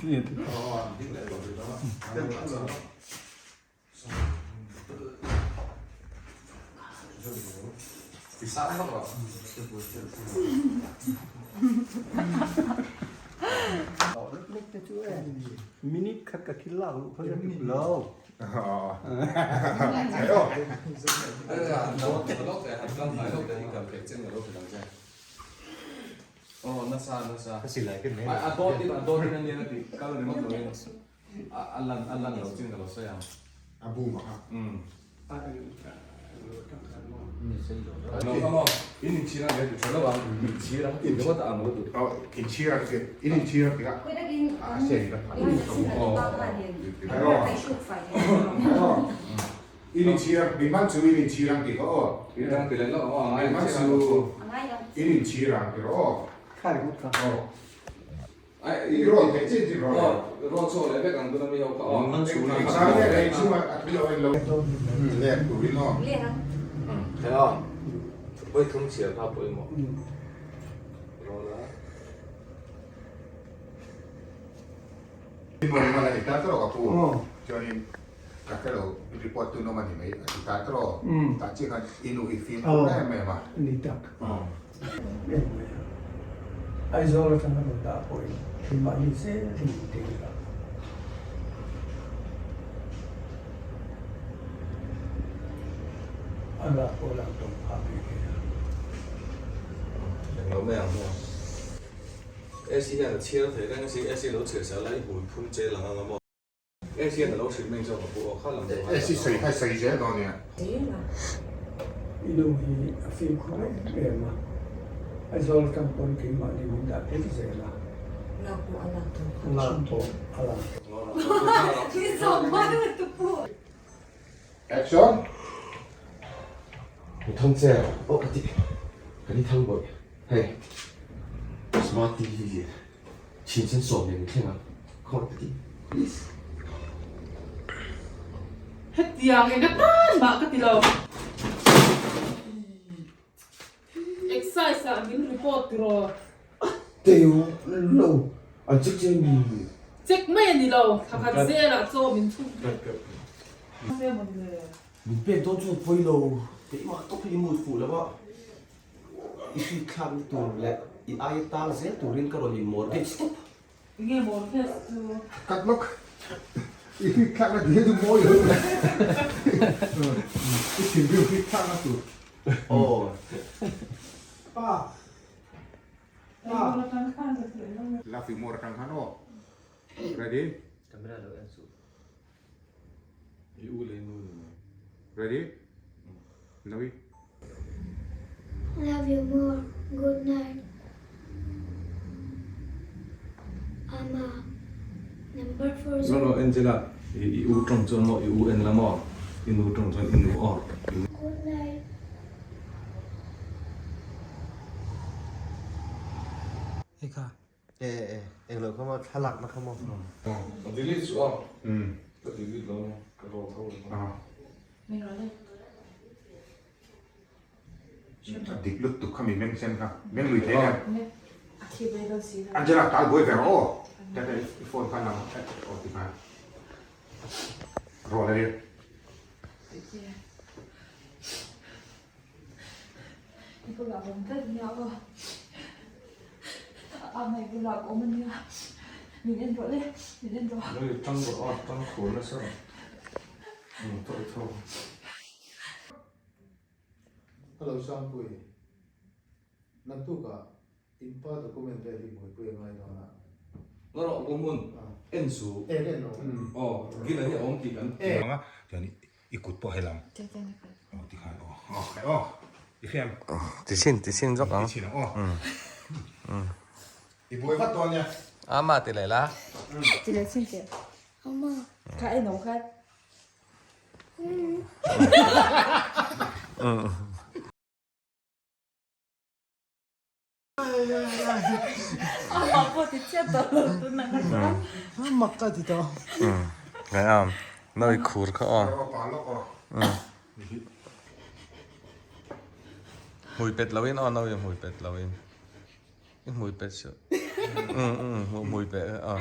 Minute khat ka thil lak luh kha ka tuk lo. A bu ma kha. Ni tak. Aizawl atanga rawn dah pawhin keimahni zel hi min ti a. A lak pawh lak tawp phah ve thei a. Englo mai ang maw? AC hian a chhiar thei reng a si, AC lo chhiar sak la i hmui phun che lang ang a maw? AC hian a lo hrilh mai zawk a pu aw kha lam deuh AC sawi kha sawi zel dawn nia. I nu hi a fimkhur em em a, Aizawl atang pawn keimahni min dah phei zel a. Lak pawh a lak tawh kha. Lak pawh a lak tawh. Action! Mi thang che aw ka ti kan i thang bawih hei smart TV hi Chhin sen sawm nen thleng ang khawng ka ti please. Hetiang eng atan mah ka ti lo. Excise ah min report tiraw? A teu lo, an check che mi. Check mai a ni lo, thla khat zelah chaw min chhung tir. Min pek dawn chuan pawi lo, keimah tawp hi i mood fuh lo a. I hrit thlak na tur leh i aia tang zel turin ka rawn in mortgage tawp. Enge mortgage chu? Kat lawk. I hrit thlak na ti hi chu mawi lo le. I thinrim hrit thlak na tur. Aw. Pa. Pa. Love you more atang khan aw. Ready? Camera lo en suh. I u leh nu ni mai. Ready? Nawi. Love you more. Good night. Ama. Number 4 No no Angela, i u tawng chuan maw i u en la maw? I nu tawng chuan i nu aw. Good night. Hei kha. E e englo kha maw thlalak na kha maw. Ka delete chu a. Ka delete lo ka roll tho lo. Dik lut tuk kha mi meng sen kha meng lui thei em. Angela tal buai ve rawh aw. Tata i phone kha lang aw ti khan. Roll a ri. I bulah awm tlat nia aw. A mai bulah ka awm ania. Min en rawh le, min en rawh. Hei tang rawh a, tang khur nasa rawh. Tawh i tho. Hello Sangpui, naktukah In pa document vel hi buaipui a ngai dawn a. Ngaw rawh bu hmun en su. En en aw. Aw gila hi a awm tih kan. Ang a chuan i kut pawh helam aw ti khan aw aw khai aw i hriam. Ti chhin ti chhin zawk ang. Ti chhin ang aw. I buai vat dawn nia. Ama ti leh la. Ti leh chhin teh. Ama. Kha en aw kha. Nawi khur kha aw. Hmui pet lo in aw nawi hmui pet lo in. I hmui pet suh. Hmui pet aw.